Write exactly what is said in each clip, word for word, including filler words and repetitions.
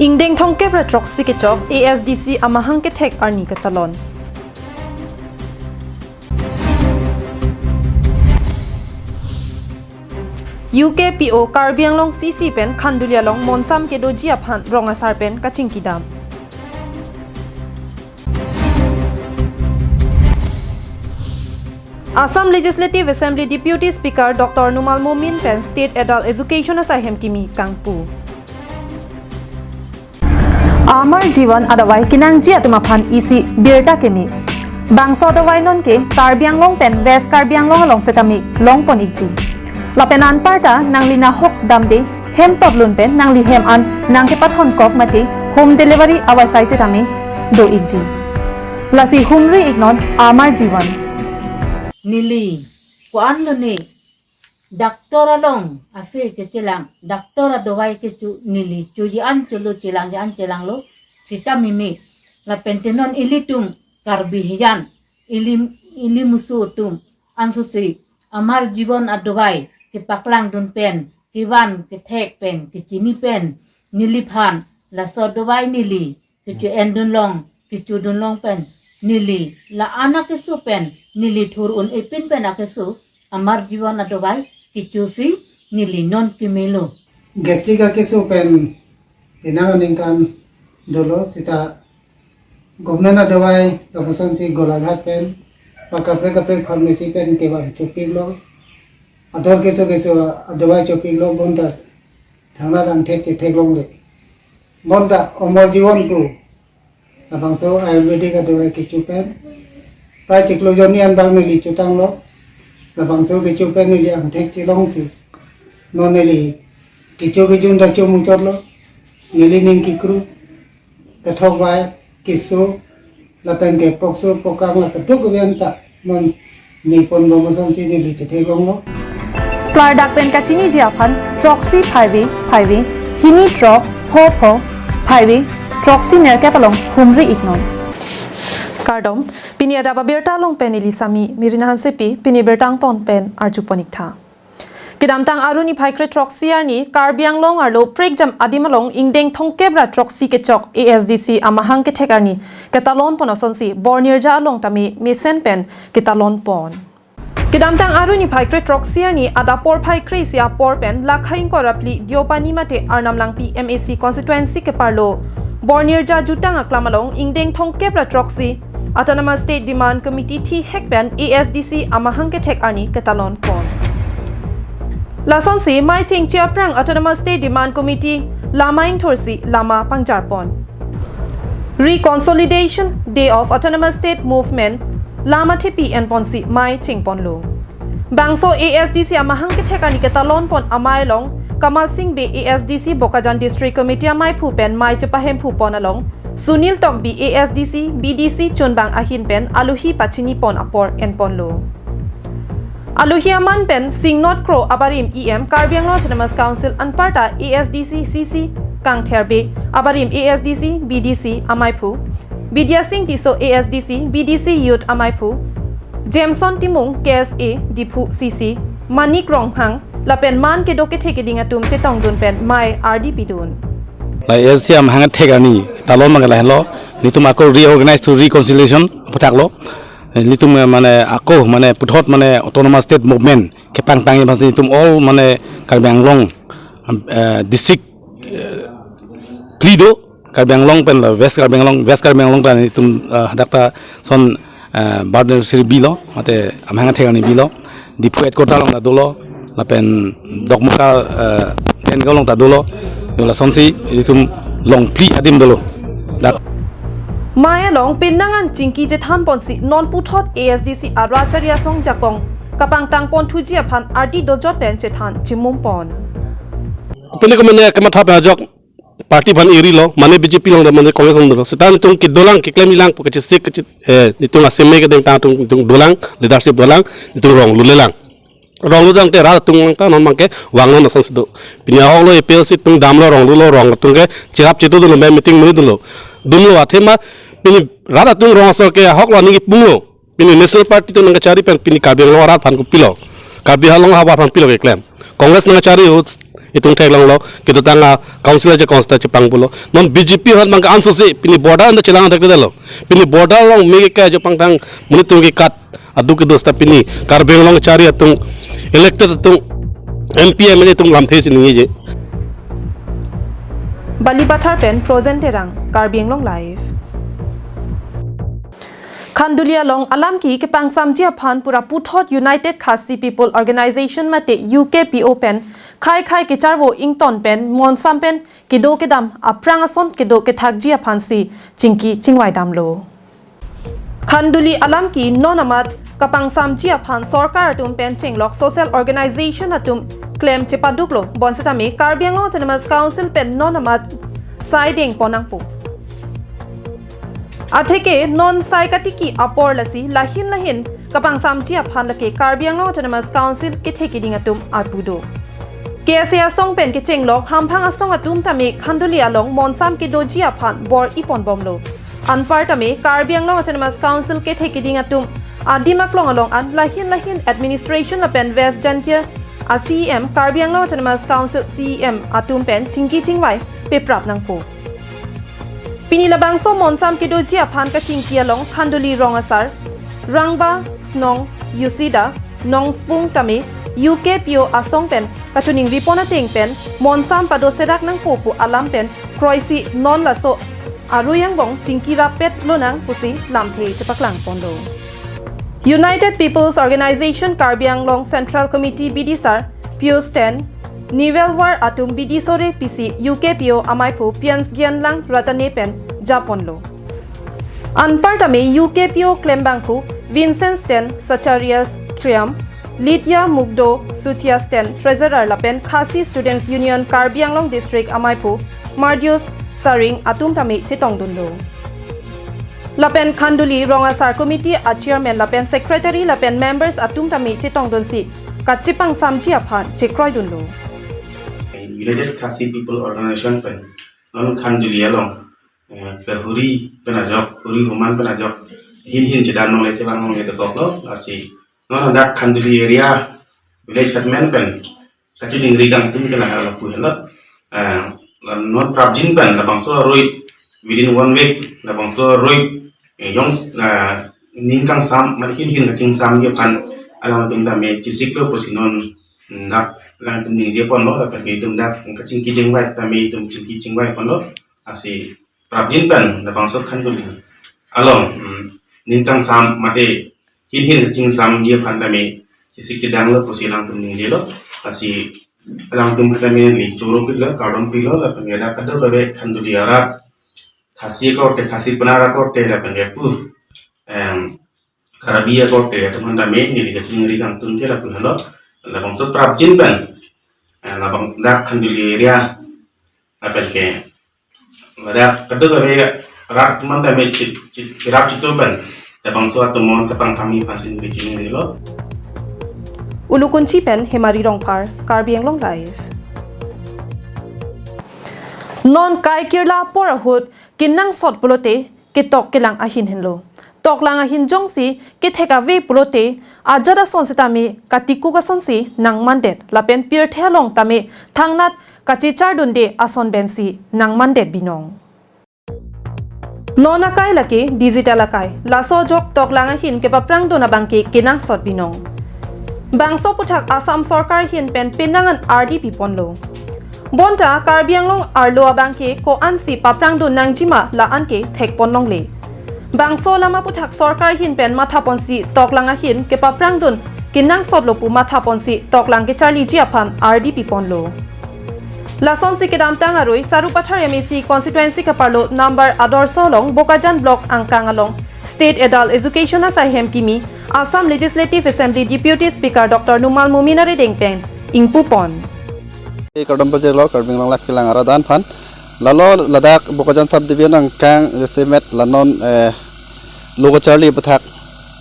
Ingdeng thomkep ra throksi kechok A S D C amahang kethek arni ketalon. U K P O Karbi Anglong C C pen Khanduli along monsam kedoji aphan rong asar pen kachingkidam. Assam Legislative Assembly Deputy Speaker Doctor Numal Momin pen State Adult Education asaihem kimi kangpu. Amar Jivan adavai kenangji atum aphan isi birta keme. Bangso adavai nonke Karbi Anglong pen West Karbi Anglong along setame longpon ikji. Lapen anparta nangli nahok damde hem totlun pen nangli hem an nangkepathon kok mate home delivery avarsai setame do ikji. Lasi humri iknon Amar Jivan. Neli ko-an lone doctor along ase kechelang, doctor adavai kecho neli choji an cholo, chelangji an chelanglo, sita mimi. Lapen te non ilitum Karbi hijan, ili, ili musu atum ansose Amar Jivan adavai kepaklangdun pen, kevan kethek pen, kechini pen, neliphan laso adavai neli kecho-endun long, kechodun long pen, neli la-an akeso pen, neli thur un-e pin pen akeso, Amar Jivan adavai kechosi neli non kemelo. Gastric akeso pen penang aningkan dolo, sita government adavai lapuson si Golaghat pen, ba kaprek kaprek pharmacy pen kevang chopiklo. Ador keso keso adavai chopiklo, bonta thangnat angthek chetheklongle. Bonta Amar Jivan pu labangso Ayurvedic adavai kecho pen prai chiklo jonni anbak neli chotanglo. Labangso kecho pen neli angthek chelongsi non neli kecho kejun ta chomuchotlo. Neli ning kekru, kethok vai, keso, lapen ke pokso pokang la keduk kevian ta non mepon bom asonsi neli chetheklonglo. Klardak pen kachiniji aphan throksi phaivi phaivi, hini throk, pho pho, phaivi, throksi nerkep along humri iknon. Kardom, pini adap abirta along pen neli Sami Mirina Hansepi, pini birta angton pen arjupon iktha. Kedamtang Aru niphai kre throksi arni Karbi Anglong arlo prekjam adim along ingdeng thomkep ra throksi kechok A S D C amahang kethek arni ketalonpon asonsi Bornirja along tame mesen pen ketalonpon. Kedamtang Aru niphai kre throksi arni adap porphai kre-isi apor pen lakha ingkoi ra phli Deopani mate Arnam Langpi M A C constituency keparlo Bornirja jutang aklam along ingdeng thomkep ra throksi Autonomous State Demand Committee thihek pen A S D C amahang kethek arni ketalonpon. Lasonsi mei chingchi aphrang Autonomous State Demand Committee lama ingthursi lama pangjarpon. Reconsolidation Day of Autonomous State Movement lama thepi enponsi mei chingponlo. Bangso A S D C amahang kethek arni ketalonpon amei along Kamal Singh Bey A S D C Bokajan District Committee ameiphu pen mei chepahemphupon along Sunil Tokbi A S D C B D C chunbang ahin pen alohi pachinipon apor enponlo. Alohi aman pen Singnot Kro abarim E M Karbi Anglong Autonomous Council anparta A S D C C C Kangther Bey abarim A S D C B D C ameiphu, Bidya Singh Tisso A S D C B D C Youth ameiphu, Jameson Timung K S A Diphu C C, Manik Ronghang, lapen man kedo kethe keding atum chetongdun pen mei ardi pidun. La A S C amahang kethek arni talon mang lahelo, nelitum ako reorganize to reconciliation aphuthak lo. Nelitum, eh, mane ako mane puthot mane autonomous state movement kepangtang aphansi nelitum all mane Karbi Anglong, eh, district, eh, phli do, Karbi Anglong pen la West Karbi Anglong, West Karbi Anglong ta nelitum, eh, hadak ta son, eh, birthday anniversary bilo, mate amahang kethek arni bilo, Diphu headquarter along ta dolo, lapen Dokmoka, eh, Tenga along ta dolo, yo lasonsi nelitum long phli adim dolo. Dak. Mei along penang an chingki chethanponsi non puthot A S D C arat chari asong jakong kapangtangpon thuji aphan ardi dojot pen chethan chimumpon. Pini ko mene kematha pen ajok party aphan eri lo, mane B J P along do, mane Congress along do. Seta nelitum kedolang, keklem-ilang pu kachesik kachi, eh, nelitum asem me kedeng tang tung, tung dolang, leadership dolang, nelitum rong lulelang. Rong lutangte rat atum ta non abangke vangnon asonsi do. Pini ahok lo A P L C atum damlo, rong lulo, rong atum ke cherap chetu dunlo, me meeting muni dunlo. Dunlo athema pini rat atum rong asor ke ahok lo aning kipunglo. Pini National Party atum nangkachari pen pini Karbi Anglong arat aphan kopilo. Karbi Anglong havar aphan pilo keklem. Congress nangkachari ahut Itum theklonglo, kedotang a council aja council chepangpulo. Non B J P hot mangke ansosi pini border anta chelang thekdetlo. Pini border along me ke aja pangthang monit atum kekat aduk kedo seta pini Karbi Anglong chari atum elected atum M P M L A atum lamthe si ningjeje. Balipathar pen Frozen Terang, Karbi Anglong Live. Khanduli along alam ke kepangsamji aphan pura puthot United Khasi People Organization mate U K P O pen khei khei kecharvo ington pen monsam pen kedo kedam aphrang ason kedo kethakji aphansi chingki chingvai damlo. Khanduli alam ke non amat kapangsamji aphan sorkar atum pen chenglok social organization atum klem chepaduklo, bonsetame Karbi Anglong Autonomous Council pen non amat sai dengpon nangpo. Atheke non sai katiki apor lasi lahin lahin kapangsamji aphan lake Karbi Anglong Autonomous Council kethe keding atum arpu do. K S A asong pen kechenglok hamphang asong atum tame Khanduli along monsam kedoji aphan bor-iponbomlo. Anpartame Karbi Anglong Autonomous Council kethe keding atum adim aklong along an lahin lahin administration lapen West Jaintia a C E M, Karbi Anglong Autonomous Council C E M atum pen chingki chingvai peprap nangpo. Pini labangso monsam kedoji aphan kachingki along Khanduli rong asar, Rangba, Snong, Yusida, Nongspung tame U K P O asong pen kachoningripon ateng pen monsam padoserak nangpo pu alam pen kroisi non laso arui angbong chingki rappet lonang pusi lamthe chepaklangponlo. United People's Organization Karbi Anglong Central Committee B D sar Pius Ten, Niwelwar atum B D sore pisi U K P O amaiphu Pians Gianlang Ratane pen japonlo. Anpartame U K P O klembangphu Vincent Ten, Sacharias Kriam, Lydia Mukdo, Sutias Ten, Treasurer lapen Khasi Students Union Karbi Anglong District amaiphu Mardius Saring atum tame chetongdunlo. Lapen Khanduli rong asar committee a chairman lapen secretary lapen members atum tame chetongdunsi kachepangsamji aphan chekroidunlo. United Khasi People Organization pen non Khanduli along, eh, kehuri pen ajok, huri homan pen ajok, hin hin chedam longle chelang longle dokoklo, lasi non hadak Khanduli area village headman pen kachiningri kangtung ke lang lapu henlo. Eh, la non prapjin pen labangso arui within one week labangso arui, eh, jong, eh, ning kangsam mate hin hin kachingsamji aphan alangtum tame chesiklo pusi non dak alangtum ningjeponlo, lapen ke itum dak kachingki chingvai tame itum chingki chingvaiponlo, lasi prapjin pen labangso Khanduli along, mm, ning kangsam mate hin hin kachingsamji aphan tame chesik kedanglo pusi alangtum ningjelo, lasi alangtum tame neli choro pilo, kardom pilo, lapen ke dak kadokave Khanduli arat, Khasi akorte, Khasi penara akorte, lapen ke pu, em, Karbi akorte atum aphan tame neli kachiningri kangtung ke lapu henlo, labangso prapjin pen, eh, labang dak Khanduli area, lapen ke ladak kadokave rat atum aphan tame chit, chit, chirap chitu pen labangso atum mon kapangsamji aphansi neli chiningrilo. Ulukunchi pen Hemari Rongphar, Karbi Anglong Live. Non kai kirla apor ahut kenangsot pulote ketok kelang ahin henlo. Toklang ahin jongsi kethek ave pulote ajat ason setame katikuk asonsi nangmandet lapen pirthe along tame thangnat kachechardunde ason pensi nangmandet binong. Non akai lake digital akai, laso ajok toklang ahin kepaprangdun abangke kenangsot binong. Bangso aputhak Assam sorkar ahin pen penang an ardi piponlo. Bonta Karbi Anglong arlo abangke ko-ansi paprangdun nangjima la-an ke thekpon longle. Bangso alam aputhak sorkar ahin pen mathaponsi toklang ahin kepaprangdun kenangsotlo pu mathaponsi toklang kecharliji aphan ardi piponlo. Lasonsi kedamtang arui Sarupathar M A C constituency kaparlo number Adorsho along Bokajan block angkang along State Adult Education asaihem kimi Assam Legislative Assembly Deputy Speaker Doctor Numal Momin arideng pen ingpupon. Kardom pajirlo Karbi Anglong Live kelang arat aphan. Lalo ladak Bokajan subdivision angkang jasemet la non, eh, lo kacharli aputhak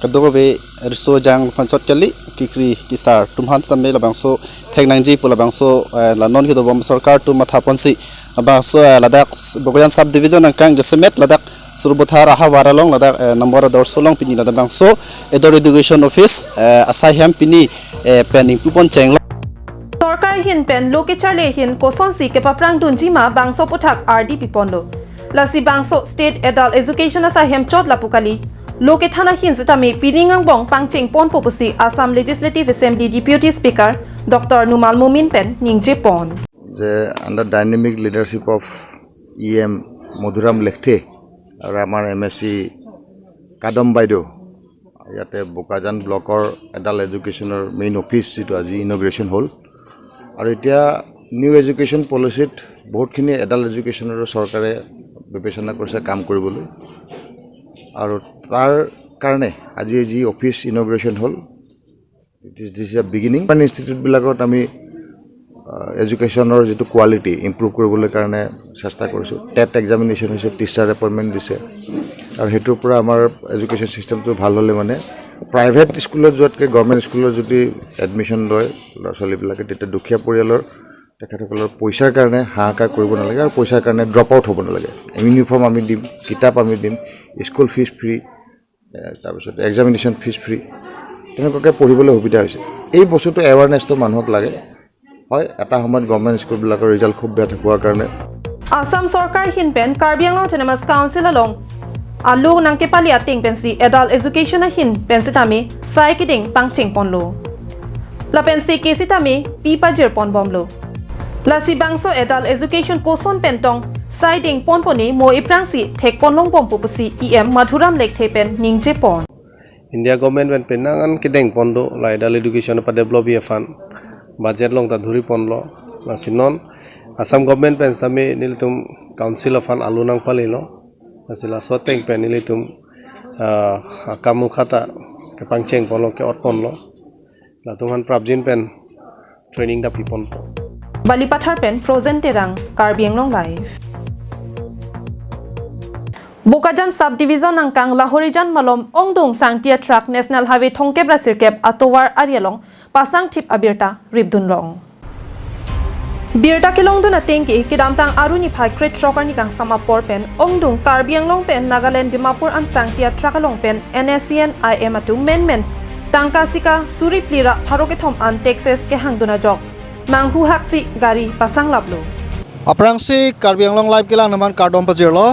kadokave riso jang aphan chot kali kekri kesar atum aphan same labangso thek nangji pu labangso, eh, la non kedobom sorkar atum mathaponsi labangso, eh, ladak Bokajan subdivision angkang jasemet ladak Sarupathar ahavar along ladak, eh, number Adorsho along pini ladak bangso Adult Education Office, eh, asaihem pini, eh, pen ingpupon chenglo. Sorkar ahin pen lo kecharli ahin kosonsi kepaphrang dunji ma bangso aphuthak ardi piponlo. Lasi bangso State Adult Education asai hemchot lapu kali, lo kethan ahin sitame pining angbong pangcheng ponpo pusi Assam Legislative Assembly Deputy Speaker Doctor Numal Momin pen ningjepon. যে under dynamic leadership of E M Madhuram লেকথে আৰু আমাৰ M S চি কাদম বাইদেউ, ইয়াতে বোকাজান ব্লকৰ এডাল্ট এডুকেশ্যনৰ main office যিটো আজি ইনগ্ৰেশ্যন হ'ল। আৰু এতিয়া নিউ এডুকেশ্যন পলিচিত বহুতখিনি এডাল্ট এডুকেশ্যনৰো চৰকাৰে বিবেচনা কৰিছে কাম কৰিবলৈ। আৰু তাৰ কাৰণে আজি যি অফিচ ইনগ্ৰেশ্যন হ'ল, it is this is a beginning. মানে ইনষ্টিটিউটবিলাকত আমি এডুকেশ্যনৰ যিটো কোৱালিটি ইম্প্ৰুভ কৰিবলৈ কাৰণে চেষ্টা কৰিছোঁ। টেট এক্সামিনেশ্যন হৈছে, টিচাৰ এপইণ্টমেণ্ট দিছে, আৰু সেইটোৰ পৰা আমাৰ এডুকেশ্যন ছিষ্টেমটো ভাল হ'লে মানে প্ৰাইভেট স্কুলত যোৱাতকৈ গভৰ্ণমেণ্ট স্কুলত যদি এডমিশ্যন লয় ল'ৰা ছোৱালীবিলাকে, তেতিয়া দুখীয়া পৰিয়ালৰ তেখেতসকলৰ পইচাৰ কাৰণে হাহাকাৰ কৰিব নালাগে আৰু পইচাৰ কাৰণে ড্ৰপ আউট হ'ব নালাগে। ইউনিফৰ্ম আমি দিম, কিতাপ আমি দিম, স্কুল ফিজ ফ্ৰী, তাৰপিছত এক্সামিনেশ্যন ফিজ ফ্ৰী, তেনেকুৱাকৈ পঢ়িবলৈ সুবিধা হৈছে। এই বস্তুটো এৱাৰনেছটো মানুহক লাগে। হয়, এটা সময়ত গভৰ্ণমেণ্ট স্কুলবিলাকৰ ৰিজাল্ট খুব বেয়া হোৱাৰ কাৰণে Assam Sorkar ahin pen Karbi Anglong Autonomous Council along alo nangkepali ateng pensi adult education ahin pen sitame sai kedeng pangcheng ponlo. Lapensi ke sitame pi pajir pon bomlo. Lasi bangso adult education koson pen tong sai deng ponpo ne mo iphrangsi thek pon long bompo pusi E M Madhuram Lekthe pen ningjepon. India government pen penang an kedeng pon do, la adult education padevelop ji aphan budget along ta dhuri ponlo. Lasi non Assam government pen sitame nelitum council aphan alo nangpalilo. Lasi laso ateng pen nelitum ah, akam mukha ta kepangcheng ponlo, ke-ot ponlo. Latum aphan prapjin pen training ta pi ponpo. Balipathar pen Frozen Terang, Karbi Anglong Live. Bokajan Subdivision angkang Lahorijan malom ongdung Sangti atruck National Highway thomkep ra sirkep atovar ari along pasang thip abirta ripdun long. Birta kelongdun ateng ke kedamtang Aru niphai krethrok arni kangsam apor pen ongdung Karbi Anglong pen Nagaland Dimapur an Sangti atruck along pen N S C N I M atum menmen tangka sika suri phli ra pharo kethom an taxes kehangdun ajok manghu haksi gari pasanglaplo. Aphrangsi Karbi Anglong Live kelang atum aphan kardom pajirlo.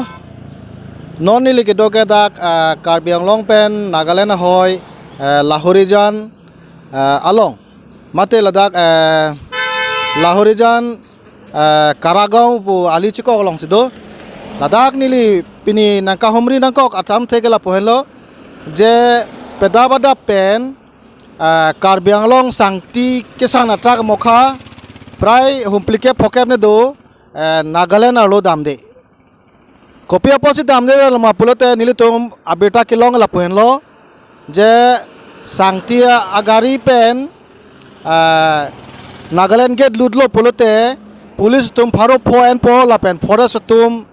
Non neli kedo ke dak ah, Karbi Anglong pen Nagaland ahoi eh, Lahorijan eh, along mate ladak eh, Lahorijan eh, Karagaon pu ali chikok alongsi do. Ladak neli pini nangkahumri nangkok atham thek ke lapu henlo je pedap adap pen eh, Karbi Anglong Sangti kesang atruck mokha prai humplike phokep ne do eh, Nagaland arlo damde. Kopi apotsi damde loma pulote nelitum abirta kelong lapu henlo je Sangti agari pen ah, Nagaland gate lutlo pulote police atum pharo pho enpo lapen forest atum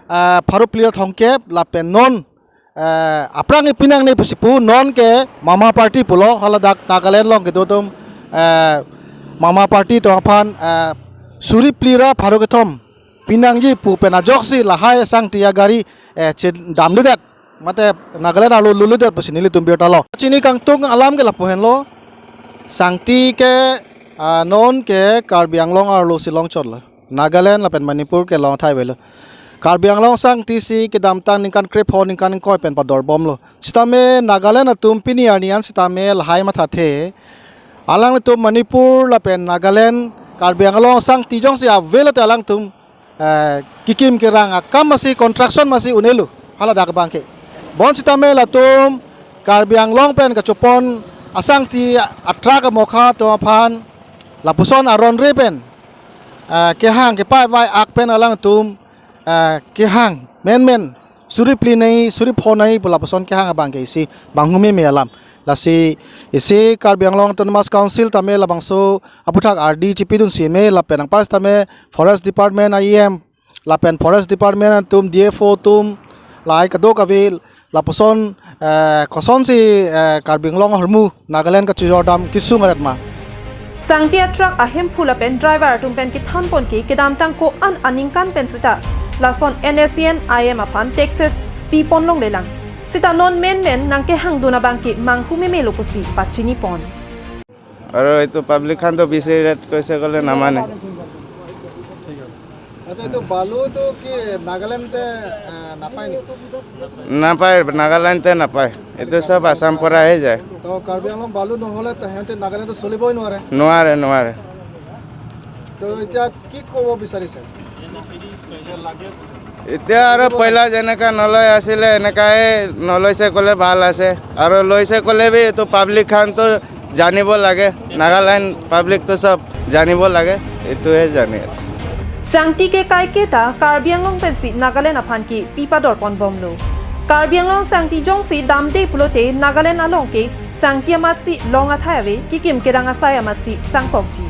ah, pharo phli ra thomkep lapen non eh, aphrang ipinang ne pusi pu non ke Mama Party pulo, haladak Nagaland along kedo atum eh, Mama Party atum aphan eh, suri phli ra pharo kethom pinangji pu pen ajoksi lahai Sangti agari eh, che damledet mate Nagaland arlo lutledet pusi nelitum birta lo. Chini kangtung alam ke lapu henlo, Sangti ke ah, non ke Karbi Anglong arlosi longchotlo. Nagaland lapen Manipur kelong athai avelo. Karbi Anglong Sangti si kedamtang ningkan krepho ningkan ingkoi pen padorbomlo. Sitame Nagaland atum pini arni an sitame lahai mathathe. Alanglitum Manipur lapen Nagaland Karbi Anglong Sangti jongsi avelote alangtum eh, kekim kerang akam masi construction masi un-elo haladak abangke. Bonsitame latum Karbi Anglong pen kachopon asangti atruck amokha atum aphan lapuson aron re pen ah, kehang kepavai ak pen alangtum ah, kehang menmen suri phli nai suri pho nai pu lapuson kehang abangke isi banghu meme alam. Lasi isi Karbi Anglong Autonomous Council tame labangso aphuthak ardi chipidun si me lapen angpar tame Forest Department I M lapen Forest Department atum D F O atum lahai kadokave lapuson eh, kosonsi eh, Karbi Anglong ahormu Nagaland kachojordam kesung aret ma. Sangti atruck ahemphu lapen driver atum pen kethan pon ke kedamtang ko-an aningkan pen sita lason N S C N I M aphan taxes pi pon longlelang. Sita non menmen nangkehangdun abangke manghu memelo pusi pachini pon. আৰু এইটো পাব্লিক খানতো বেছি ৰেট কৈছে ক'লে নামানে। ঠিক আছে। আচ্ছা, এইটো বালুটো কি নাগালেণ্ডে, আহ, নাপায় নেকি? নাপায়, নাগালেণ্ডে নাপায়। এইটো চব আছাম পৰাহে যায়। তো কাৰ্বি আংলং বালু নহ'লে তো সিহঁতে নাগালেণ্ডত চলিবই নোৱাৰে। নোৱাৰে, নোৱাৰে। তো এতিয়া কি ক'ব বিচাৰিছে? এতিয়া আৰু পইলা যেনেকা নলয় আছিলে, এনেকাই নলৈছে ক'লে ভাল আছে। আৰু লৈছে ক'লে বি এইটো পাব্লিক খানতো জানিব লাগে, নাগালেণ্ড পাব্লিকতো চব জানিব লাগে, এইটোৱে জানে। Sangti ke kaiketa Karbi Anglong pensi Nagaland aphan ke pipador pon bomlo. Karbi Anglong sangti jongsi damde pulote Nagaland along ke sangti amatsi long athai ave, kekim kerang asai amatsi sangkokji.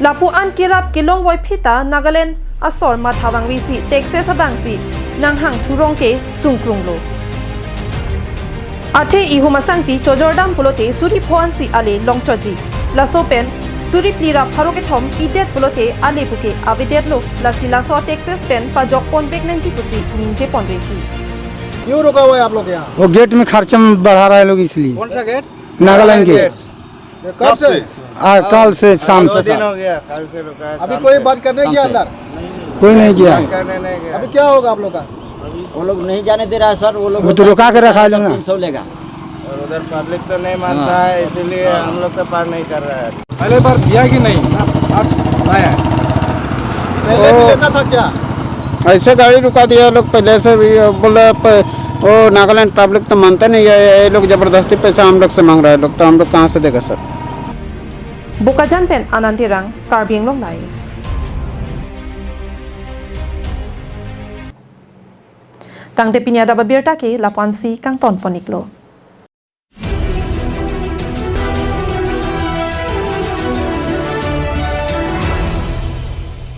Lapu-an kerap kelongvoi phita Nagaland asor matha vangvesi taxes abangsi nanghang thurong ke sungkrunglo. Athe ihum asangti chojordam pulote suri pho ansi ale longchotji. Laso pen suri phli ra pharo kethom pidet pulote ale puke avedetlo, lasi laso taxes pen pajok ponvek nangji pusi ningje ponreti. क्यों रुका हुआ है आप लोग यहाँ? वो गेट में खर्चा बढ़ा रहा है लोग इसलिए। कौन सा गेट? नागालैंड गेट। ये कब से? आ, कल से, शाम दो से। दिन हो गया, कल से रुका है, अभी शाम कोई से। बात करने शाम गया से। अंदर? कोई नहीं गया। बात करने नहीं गया। अभी क्या होगा आप लोग का? वो लोग नहीं जाने दे रहा है सर, वो लोग वो तो बोलता है रुका के रखा है लोग ना। तीन सौ लेगा। और उधर पब्लिक तो नहीं मानता हाँ। है, इसीलिए हाँ। हम लोग तो पार नहीं कर रहा है। पहले बार दिया कि नहीं? आज आया है। पहले भी ओ। लेता था क्या? ऐसे गाड़ी रुका दिया लोग पहले से भी, बोले प-, वो नागालैंड पब्लिक तो मानते नहीं है, ये लोग जबरदस्ती पैसा हम लोग से मांग रहा है लोग, तो हम लोग कहाँ से देगा sir? Bokajan pen Anand Terang, Karbi Anglong Live. Tangte pini adap abirta ke lapu-ansi kangton pon-iklo.